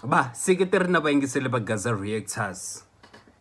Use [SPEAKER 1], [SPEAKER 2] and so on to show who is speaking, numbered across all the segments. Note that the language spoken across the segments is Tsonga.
[SPEAKER 1] Va seketeri na vayingiseli va Gaza Reactors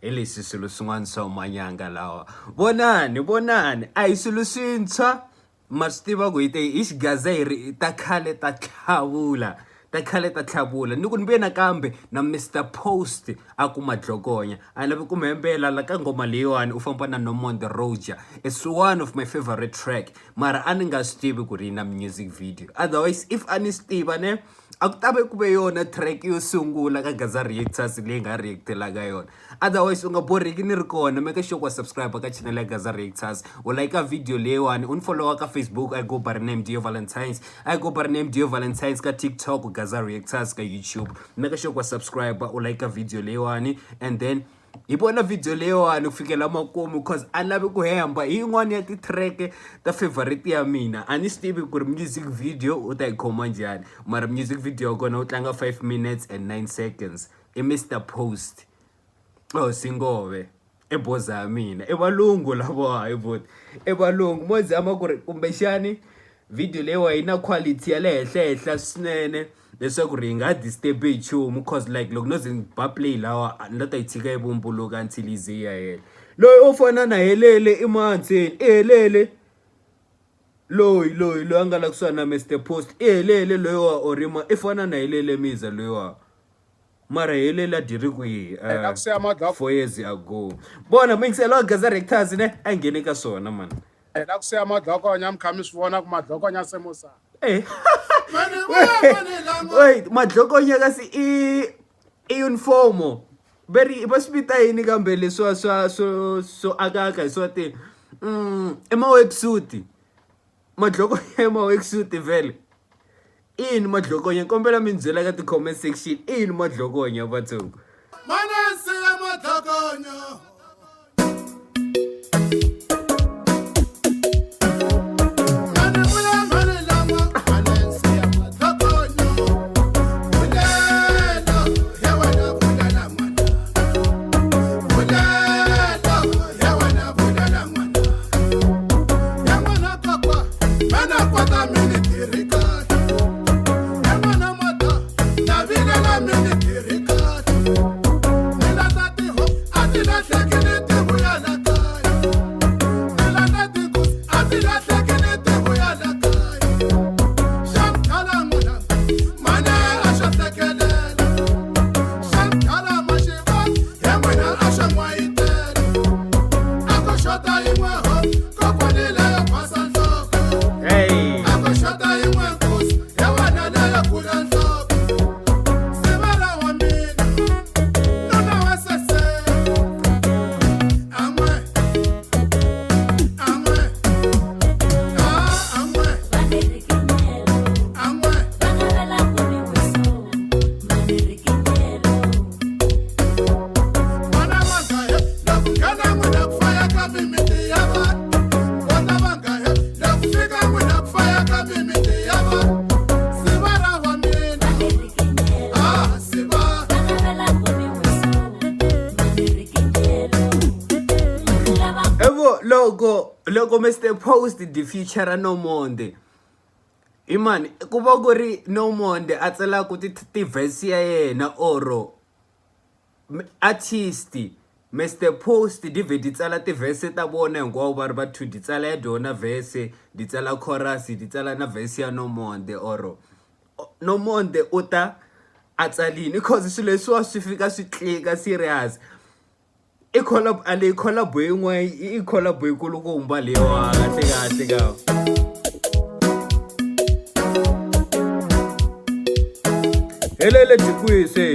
[SPEAKER 1] hi leswi swilo swin'wana swa manyanga lawa vonani vonani a hi swilo swintshwa ma swi tiva ku hi te hi xigaza hi ri ta khale ta tlhavula ta khale ta tlhavula ni ku ni vuye nakambe na Mister Post a ku madlokonya a lavi ku mi hembela la ka nghoma leyiwani u famba na Nomonde Roger it's one of my favorite track mara a ni nga swi tivi ku ri yi na music video otherwise if a ni swi tiva ne a ku ta ve ku ve yona track yo sungula ka Gaza Reactors leyi nga react-elaka yona otherwise u nga borheki ni ri kona make sure ku wa subscribe ka channel ya Gaza Reactors u like video leyiwani u ni followa ka Facebook I go by the name Dio Valentines I go by the name Dio Valentines ka TikTok Gaza Reactors ka YouTube make sure ku wa subscribe u like video leyiwani and then hi vona video leyiwani ku fikela makumu cause a lavi ku hemba hi yin'wani ya ti-track ta favorite ya mina a ni swi tivi ku ri music video u ta yi khoma njhani mara music video ya kona u tlanga 5 minutes and 9 seconds i Mister Post oh Singove i boza ya mina i valungu lavo hi voti i valungu mo zama ku ri kumbexani video leyiwa yi na quality ya le henhla henhla swinene leswaku ri yi nga disturb hi nchumu cause like loko no ze ni ba play lawa ni la ta yi tshika yi vumbuluka until yi ze yi ya hela loyi o fana na helele i mahandzeni i helele loyi loyi loyi a nga la kusuhani na Mister Post i helele loyiwa or i i fana na helele miza loyiwa mara helele a dyi ri kwihi 4 years ago vona muyingiselo wa Gaza Rectors ne a nghene ka swona mani
[SPEAKER 2] la ku siya madlokonya mi kha mi swi vona ku madlokonya se mo sala
[SPEAKER 1] Eh. Wait, madlokonya kasi i i uniform va ri va swi vita yini kambe leswiwa swa swo swo akaka hi swa ti i ma-worksuit madlokonya i ma-worksuit vhele i yini madlokonya kombela mi ni byela ka ti-comment section i yini madlokonya vatsongo
[SPEAKER 2] Manensi ya madlokonya
[SPEAKER 1] Hey. Evo loko loko Mr Post the future ra Nomonde i mani ku va ku ri Nomonde a tsalaku ti ti-verse ya yena or artist Mister Post di vhe di tsala ti-verse ta vona hinkwavo va ri va two di tsala ya dyona verse di tsala chorus di tsala na verse ya Nomonde or Nomonde u ta a tsalini cause swilo leswiwa swi fika swi tlika serious i collab a leyi collab yin'wana i collab yikulukumba leyiwa kahle kahle ka helele byi kwihi se.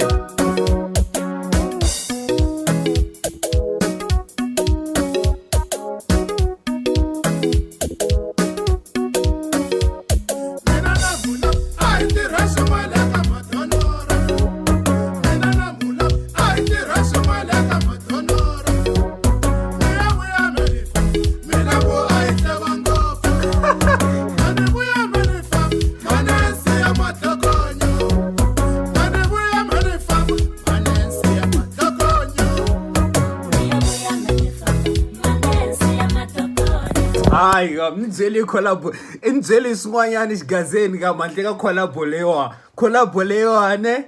[SPEAKER 1] Hayi ni byeli collabo i ni byeli swin'wanyana xigazeni ka handle ka collabo leyiwa collabo leyiwa ne.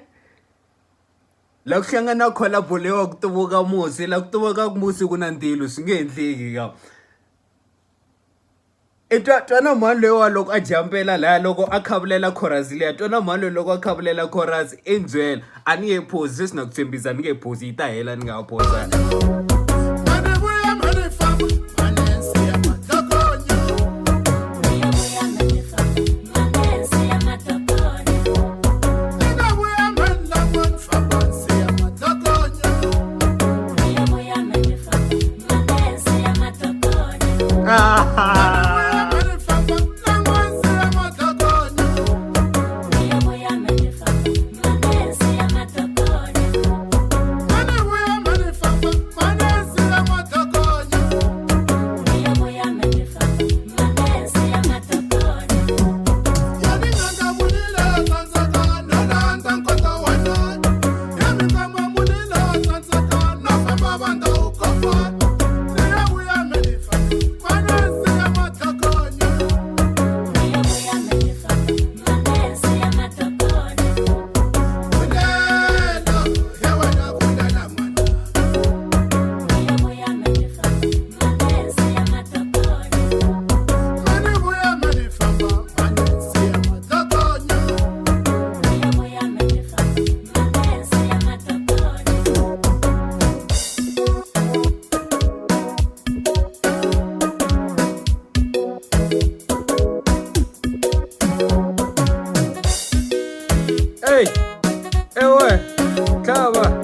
[SPEAKER 1] La ku hlangana collabo leyi wa ku tuvuka musi, la ku tuvuka musi ku na ndzilo swi nge endleki ka. I twa twa na mhani loyiwa loko a jampela laya loko a khavulela chorus liya twa na mhani loyi loko a khavulela chorus i ni byela a ni nge phozi sweswi na ku tshembisa a ni nge phozi yi ta hela ni nga ha phozanga. Hey, ewe, tlhava.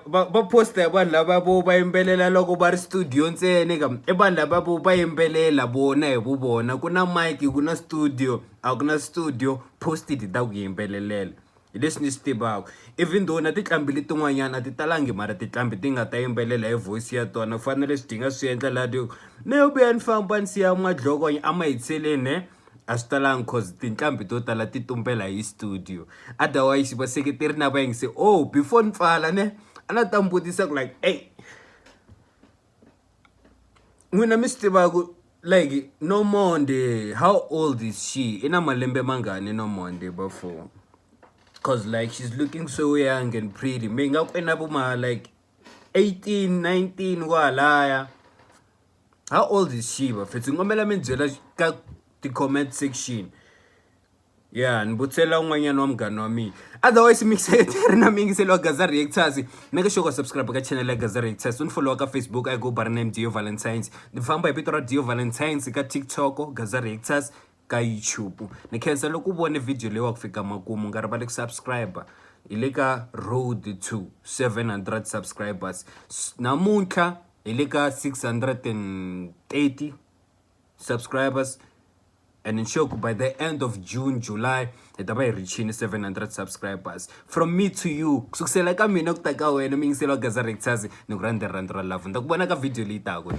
[SPEAKER 1] Va va post hi vanhu lava vo va yimbelela loko va ri studio ntsena ka i vanhu lava vo va yimbelela vona hi vu vona ku na mic ku na studio a ku na studio post ti ta ku yimbelelela hi leswi ni swi tivaka even though na tinqambi letin'wanyana a ti talangi mara tinqambi ti nga ta yimbelela hi voice ya tona ku fana na leswi ti nga swi endla laha ti ni vuya ni famba ni siya madlokonya a ma hiseleni ne a swi talangi cause tinqambi to tala ti tumbela hi studio otherwise vaseketeri na va yingise oh before ni pfala ne a na ta mi vutisa ku like ey n'wina mi swi tiva ku like Nomonde how old is she i na malembe mangani Nomonde bafo cause like she's looking so young and pretty mi nga ku i na vo ma like 18 19 kwalaya how old is she bafethu ngomela mi byela ka ti-comment section ya ni vutisela un'wanyana wa munghana wa mina otherwise mixeteri na miyingiselo wa Gaza Reactors make sure ku subscribe ka channel ya Gaza Reactors u ni follow ka Facebook I go by name Dio Valentines ni famba hi vito ra Dio Valentines ka TikTok Gaza Reactors ka YouTube ni khensa loko u vone video leyi wa ku fika makumu nga rivali ku subscribe hi le ka road to 700 subscribers namuntlha hi le ka 630 subscribers and ensure ku by the end of June July hi ta va hi reachini 700 subscribers from me to you ku sukusela ka mina ku ta ka wena miyingiselo wa Gaza Reactors ni ku rhandza rirhandzu ra love ni ta ku vona ka video leyi taka.